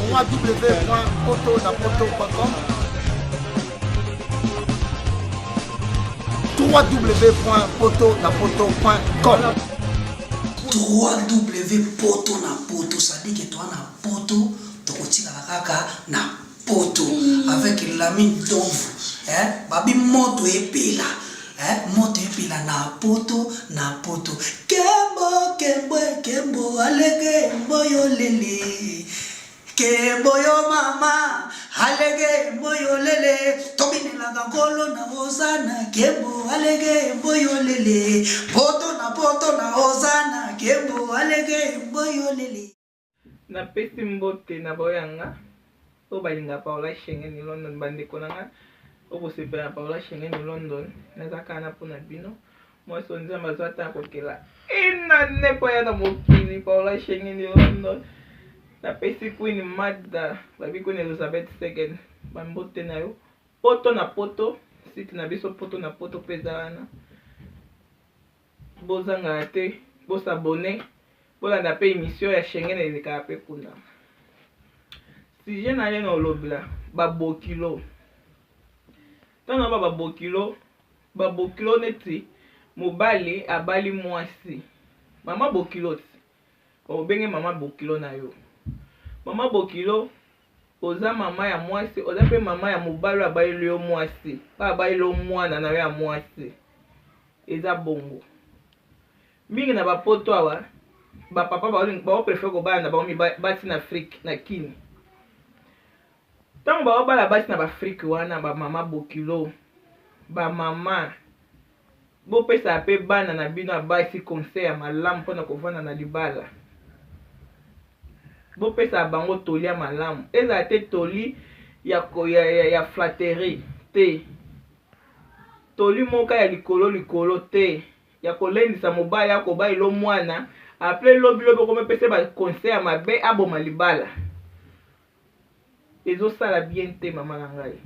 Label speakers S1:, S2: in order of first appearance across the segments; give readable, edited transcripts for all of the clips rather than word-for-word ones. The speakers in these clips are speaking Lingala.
S1: www.potonapoto.com, www.potonapoto.com.
S2: 3W poto na poto, c'est-à-dire que toi na poto tokotikala kaka na poto avec Lamine Donvu, eh babi moto epela, eh moto epela na poto na poto. Kembo kembo kembo alege mboyo lele, kembo yo mama alege mboyo lele, tobinelaka nkolo na Hosanna. Kembo alege mboyo lele, poto na poto na Hosanna. Kembo alege mboyo lele.
S3: Napesi mbote na baoyo ya nga oyo balingaka Paola Shengeni London, bandeko na nga oyo bosepela na Paola Shengeni London, naza kaka na mpona bino. Mwasi oyo Nzambe azwa ata kokela enane mpo aya na mokili, Paola Shengeni London. Napesi Queen Magda, babi Queen Elizabeth II, bambote na yo. Poto na poto, site na biso poto na poto mpe eza wana. Bozangaka te, bosabone, bolanda mpe émission ya Schengen elekaka mpe kuna. Sujet na ye na olobela babokilo. Ntango ba babokilo, babokilo neti mobali abali mwasi. Mama bokilo ti. Obenge mama bokilo na yo. Mama bokilo, oza mama ya mwasi, oza mpe mama ya mobali oyo abaleli yo mwasi, oyo abaleli yo mwana na yo ya mwasi. Eza bongo. Mingi na bapoto awa, bapapa bao préfère kobala na bango basi na Afrique, na Kini. Ntango baobala basi na baAfrike wana, bamama bokilo, bamama, bopesaka mpe bana na bino ya basi conseil ya malamu mpona kovanda na libala. Bopesaka bango toli ya malamu, ezala te toli ya flatterie te, toli moko ya likolo likolo te, ya kolendisa mobali akobalela mwana apres lobi lobi okomepesa ba conseil ya mabe aboma libala. Ezosala bien te, mama na ngai,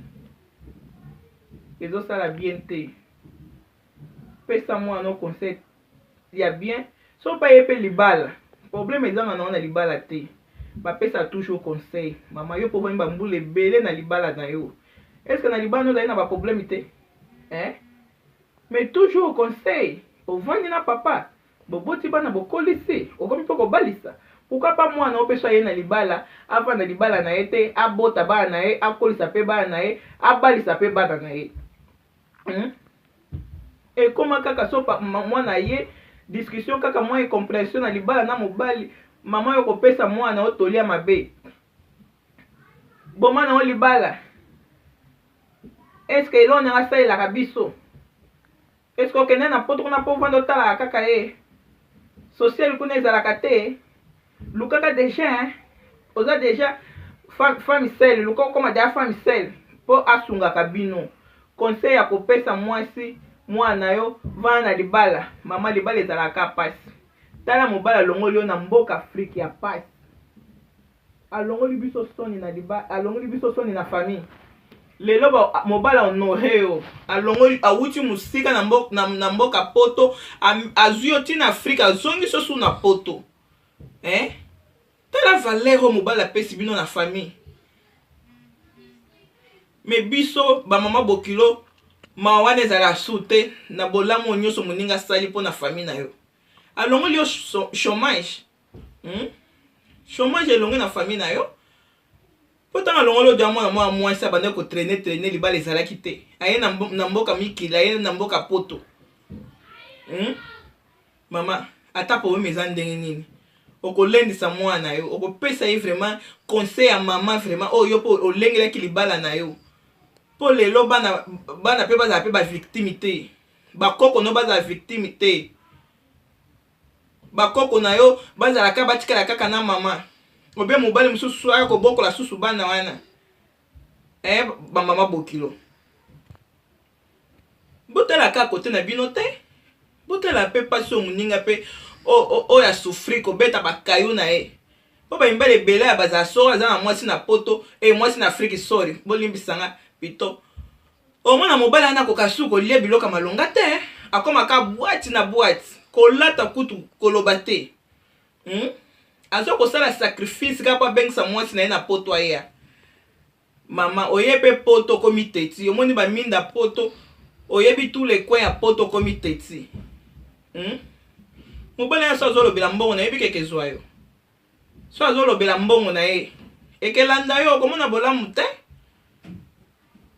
S3: ezosala bien te. Pesa mwana conseil ya bien. So mpe aye mpe libala, problème ezanga nango na libala te, bapesa toujours conseil. Mama, yo mpo ovandi bambula ebele na libala na yo, est ce que na libala no ozali na baproblème te, eh? Mais toujours conseil. Ovandi na papa, boboti bana, bokolisi, okomi mpe kobalisa. Pourquoi pas mwana oyo mpe so aye na libala, avanda libala na ye te, abota bana na ye, akolisa mpe bana na ye, abalisa mpe bana na ye, Ekóma kaka so mwana ye discussion kaka mwa incompréhension na libala na mobali, mama oyo kopesa mwana oyo tolia mabe, boma na yo libala. Est ce que eloko nanga asalelaka biso? Est ce que okende na poto kuna mpo ovanda otalaka kaka ye social kuna ezalaka te? Lukaka déjà, oza déjà femme seule, luka okoma déjà femme seule mpo asungaka bino. Conseil ya kopesa mwasi mwana na yo, vanda na libala. Mama, libala ezalaka pasi. Tala, mobali alongoli yo na mboka Afrike ya pasi, alongoli biso soni na libala, alongoli biso soni na famille. Lelo mobali honore yo, alongoli, awuti mosika na mboka poto, azwi yo ntina Afrike, azongi so su na poto, eh? Tala valeur oyo mobali apesi bino na famille. Mais biso bamama bokilo, mawa wana ezala su te na bolamu oyo nyonso moninga asali mpo na famille na yo. Alongoli yo chômage, Chômage elongi na famille na yo, mpo ntango alongoli odia mwana mwana mwasi, abandaki kotraîner traîner, libala ezalaki te, aye na mboka mikili, aye na mboka poto, Mama, ata problème eza ndenge nini, okolendisa mwana na yo, okopesa ye vraiment conseil ya mama vraiment oyo yo mpo olengelaki libala na yo, mpo lelo bana bana mpe bazala mpe bavictime te, bakoko no bazala victime te, bakoko na yo bazalaka batikala kaka na mama obe mobali mosusu aya kobokola susu bana wana. Eh, bamama bokilo, botala kaka kote na bino te, botala mpe mpasi oyo moninga mpe oyo asouffrir kobeta bakayu na ye, mpo bamibali ebele ya bazala soko aza na mwasi na poto e mwasi na Afrike, sorry, bolimbisanga pito, omona mobali wana akoka su kolia biloko ya malonga te, akomaka bwati na bwati, kolata kutu koloba te, Azo kosala sacrifice kaka po abengisa mwasi na ye na poto aya. Mama oye pe poto okomi teti omoni ba minda poto oyebi tout les coins ya poto okomi teti hum? Mobali nayo so azolobela mbongo nayebi keke ezwa yo so azolobela mbongo na ye ekelanda yo okomona bolamu te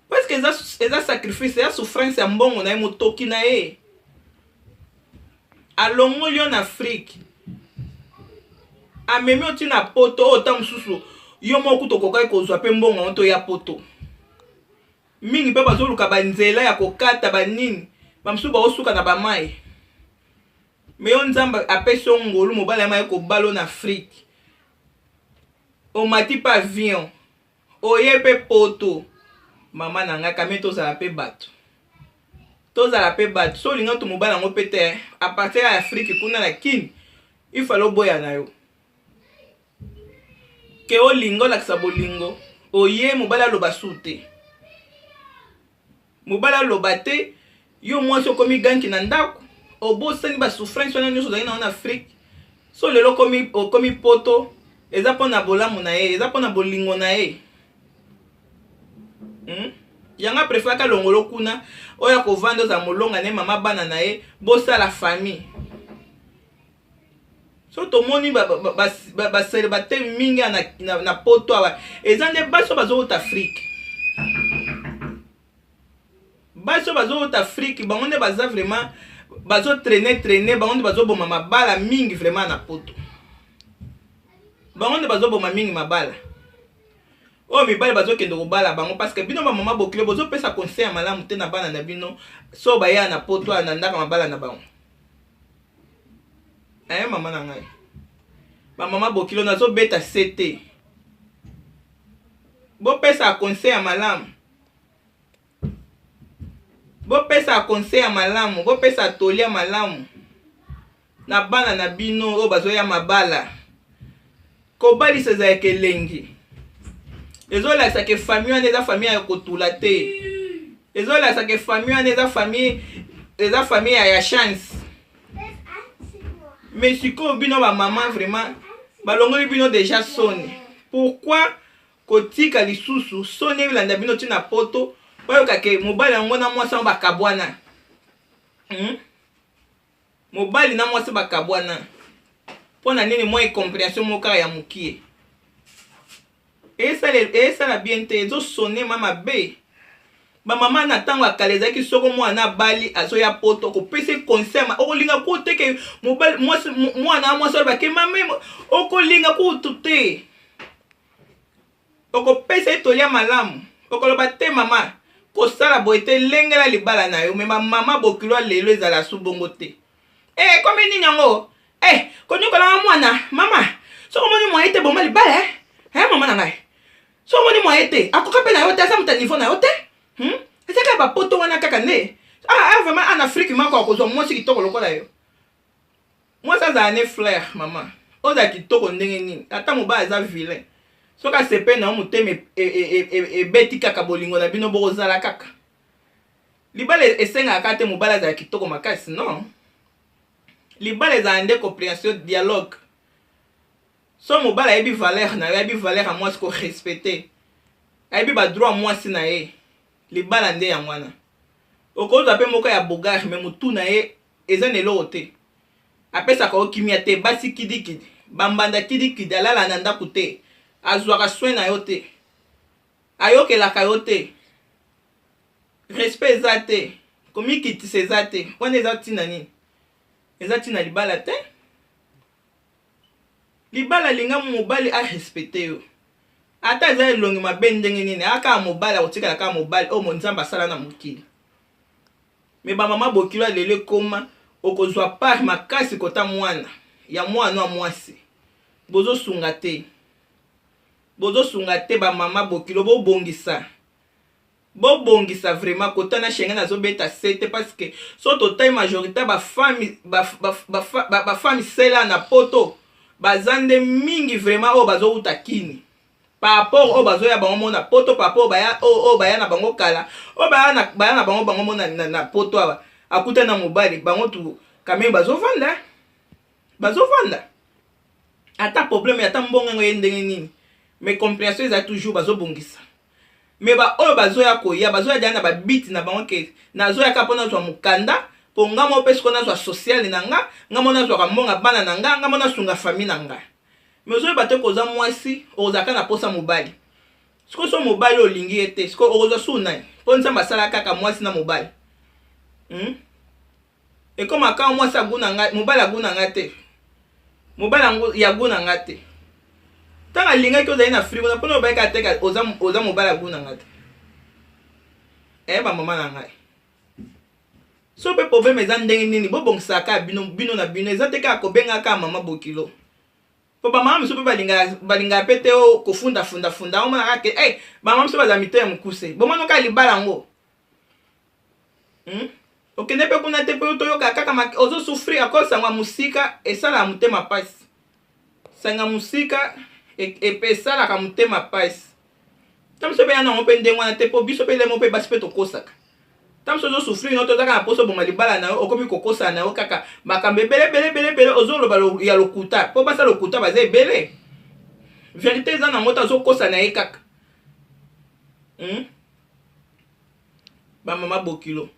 S3: parce que eza, eza sacrifice eza souffrance ya mbongo na ye motoki na ye alongoli yo na Afrique amemi yo ti na poto oyo ta mosusu yo moko kutu okokaki kozwa mpe mbongo yango to ya poto mingi mpe bazoluka banzela ya kokata banini bamosusu baosuka na bamai me yo nzambe apesi yo ngolu mobali ya mai kobala yo na afrike omati mpe avion Oye pe poto mama na nga kame tozala pe batu tozala pe batu so olinga to mobali yango pe te a partir ya Afrique kuna na kin il fallait oboya na yo ke olinga olakisa bolingo oye mobali aloba su te Mobali aloba te, yo mwasi okomi ganki na ndako, obosani ba souffrance wana nyonso ozalaki na yango na Afrique. So lelo okomi okomi poto, eza mpo na bolamu na ye, eza mpo na bolingo na ye. Hmm? Yango aprefaka alongolo kuna, oyo akovanda ozala molonga na ye, mama bana na ye, bosala famille. So tomoni ba ba ba, ba, ba célibataire mingi na, na, na poto awa eza nde basi oyo bazowuta Afrique. Basi oyo bazowuta Afrique bango nde baza vraiment bazo traîner traîner, bango nde bazoboma mabala mingi vraiment na poto. Bango nde bazoboma mingi mabala. Oyo mibali bazokende kobala bango parce que bino ba mama bokilo bozopesa conseil ya malamu te na bana na bino so baya na poto awa na ndaka mabala na bango. Eh mama na ngai. Ba mama bokilo nazo beta sete. Bopesa conseil ya malamu. Bopesa conseil ya malamu, bopesa toli ya malamu na bana na bino oyo bazoya mabala. Kobalisa ezalaka elengi. Ezolakisa ke famille wana eza famille ya kotula te. Ezolakisa ke famille wana eza famille eza famille ya chance. Mais sikoyo bino ba mama vraiment balongoli bino deja soni. Pourquoi kotika lisusu soni elanda bino ti na poto bayoka ke mobali yango na mwasi yango bakabwana? Mobali na mwasi bakabwana mpo na nini? Mwa incomprehension moko kaka ya mokie esala esala bien te, ezosone ma mabe. Bamama na ntango ya kala ezalaki soko mwana abali azoya poto kopesa conseil, okolinga ku te ke mobali mwasi mwana mwasi aloba ke mame, okolinga kutu te, okopesa ye toli ya malamu, okoloba te mama kosala boye te, lengela libala na yo. Me bamama bokilo ya lelo ezala su bongo te. Eh, ekomi nini yango? Eh, konyokolanga mwana mama, soki omoni mwaye te boma libala eh? Eh, mama na ngai, soki omoni mwaye te akoka mpe na yo te, aza moto ya niveau na yo te, Eza kaka bapoto wana kaka nde ah, ah, vraiment en Afrique moko akozwa mwasi kitoko lokola yo. Mwasi azala ne fleur mama, ozala kitoko ndenge nini, ata mobali aza vilain, soki asepeli na yo motema ebeti kaka bolingo na bino bokozala kaka. Libala esengaka kaka te mobali azala kitoko makasi, non. Libala ezala nde comprehension, dialogue. So mobali ayebi valeur na yo, ayebi valeur ya mwasi, ko respecter, ayebi ba droit mwasi na ye, libala nde yango wana. Okozwa pe moko ya bogare mais mutu na ye eza na eloko te, apesaka yo kimia te, basi kidikidi, bambanda kidikidi, alala na ndaku te, azwaka soin na yo te, ayokelaka yo te, respect eza te, komikitisa eza te, wana eza ntina nini? Eza ntina libala te. Libala linga mobali a respecte yo ata aza elongi mabe ndenge nini, aa kaka mobali, akotikala kaka mobali oyo nzambe asala na mokili. Me ba mama bokilo ya lelo ekoma okozwa part makasi kota mwana ya mwana ya mwasi, bozosunga te, bozosunga te ba mama bokilo, bobongisa bobongisa vraiment kota na Schengen azobeta sete parce que so totali majorité ba femme ba, ba, ba, ba, ba femme sela na poto baza nde mingi vraiment oyo bazowuta kini par rapport oyo bazoya bango mona poto, par rapport baya oyo baya na bango kala, oyo baya na, baya na bango bango mona na, na poto awa akuta na mobali bango tu quand même bazovanda bazovanda. Ata problème ata mbongo yango ye ndenge nini, mais comprehension eza toujours, bazobongisa. Mais baoyo bazoya koya, bazoya deya na babiti na bango ke nazoya kaka mpo nazwa mokanda, mpo nga moko mpe sikoyo nazwa sociale na nga, nga moko nazwaka mbongo bana na nga, nga moko nasunga famille na nga. Mais ozoyeba te koza mwasi, okozala kaka na posa mobali. Sikoyo so mobali olingi ye te, sikoyo okozwa su nani? Mpo Nzambe asala kaka mwasi na mobali. Ekoma kaka mwasi aguna nga, mobali aguna nga te, mobali yango ya guna nga te. Ntango alingaki ozali na frigo na mpona obaki kaka te oza, oza mobali aguna nga te. Eh, bamama na ngai, so mpe problème eza ndenge nini, bobongisaka kaka bino, bino na bino. Eza te kaka kobenga kaka mama bokilo, po bamama mosusu mpe balingaka, balingaka mpe te o kofundafundafunda. Omona kaka ke hey, bamama mosusu bazala mito ya mokuse, bomona kaka libala yango, Okende mpe kuna te mpo toyoka kaka ozosouffrir akole. Sango ya mosika esalaka motema mpasi, sango ya mosika esalaka motema mpasi. Ta mosu mpe ya nango mpe ndenge wana te, mpo biso mpe lemo mpe basi mpe tokosaka. Ta mosu ozosouffrir no, tozaka na mposa oboma libala na yo, okomi kokosana na yo kaka makambo ebele ebele ebele ebele, ozoloba ya lokuta, mpo basa lokuta baza ebele. Vérité eza nango te, azokosa na ye kaka, Bamama bokilo,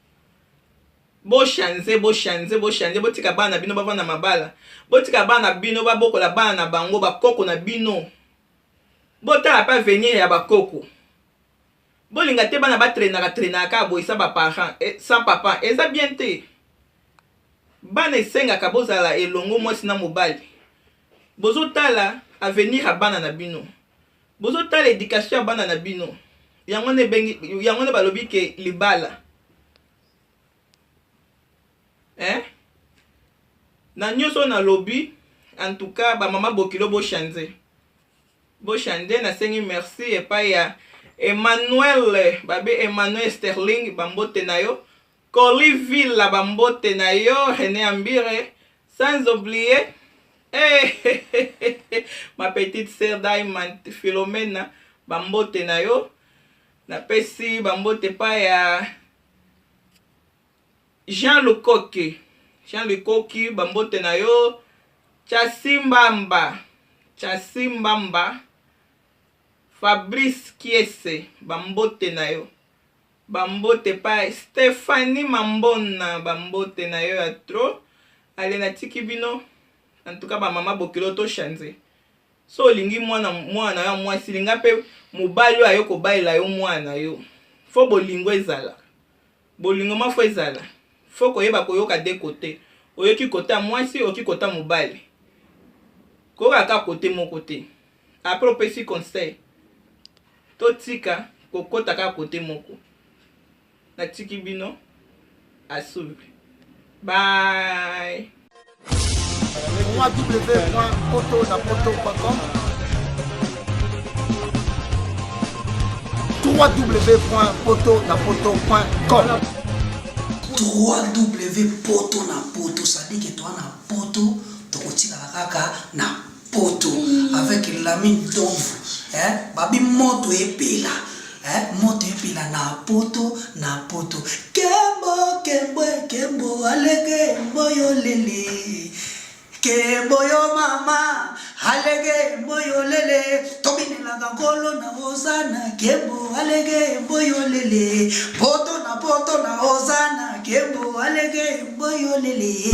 S3: bochange, bochange, bochange. Botika bana na bino bavanda mabala, botika bana na bino babokola bana na bango, bakoko na bino. Botala mpe avenir ya bakoko. Bolinga te bana batraînaka traînaka kaka boye sans baparent, sans papa, eza bien te. Bana esengaka bozala elongo, mwasi na mobali. Bozotala avenir ya bana na bino, bozotala éducation ya bana na bino. Yango wana ebengi, yango wana balobi ke libala, eh? Na nyonso oyo nalobi, en tout cas bamama bokilo, bochange, bochange. Nasengi merci epai ya Emmanuel babe, Emmanuel Sterling, bambote na yo. Coli Villa, bambote na yo. René Ambire, sans oublier, hey, ma petite sœur Diamond Philomena, bambote na yo. Napesi bambote epai ya Jean Lukoki, Jean Lukoki, bambote na yo. Chasimbamba, Chasimbamba, Fabrice Kiese, bambote na yo. Bambote epai Stéphanie Mambona, bambote na yo ya trop. Ale, natiki bino. En tout cas bamama bokilo, tochange. So olingi mwana, mwana na yo ya mwasi, linga mpe mobali oyo aye kobalela yo mwana na yo. Fo bolingo ezala, bolingo ma fo ezala, fo koyeba koyoka de kote. Oyoki kote ya mwasi, oyoki kote ya mobali, koyoka kaka kote moko te. Après opesi conseil. Totika kokota kaka kote moko. Natiki bino, à suivre, bye.
S1: www.potonapoto.com, www.potonapoto.com.
S2: 3W poto na poto, c'est-à-dire que toa na poto, tokotikala kaka na poto avec Lamine Domvu, eh? Babi moto epela, eh? Moto epela na poto, na poto. Kembo, kembo, kembo alege mboyo lele, kembo yo mama alege mboyo lele, tobinelaka nkolo na ozana. Kembo alege mboyo lele, poto na poto na ozana, kembo alege mboyo lele.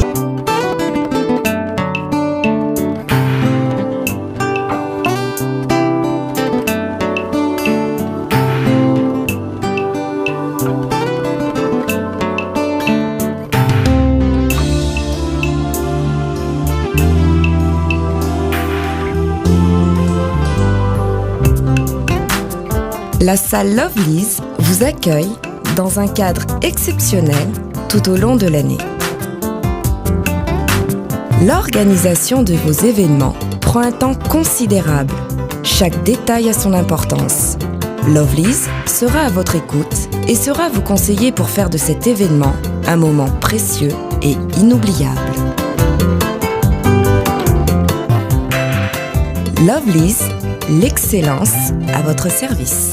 S4: La salle Lovely's vous accueille dans un cadre exceptionnel tout au long de l'année. L'organisation de vos événements prend un temps considérable. Chaque détail a son importance. Lovely's sera à votre écoute et sera vous conseiller pour faire de cet événement un moment précieux et inoubliable. Lovely's, l'excellence à votre service.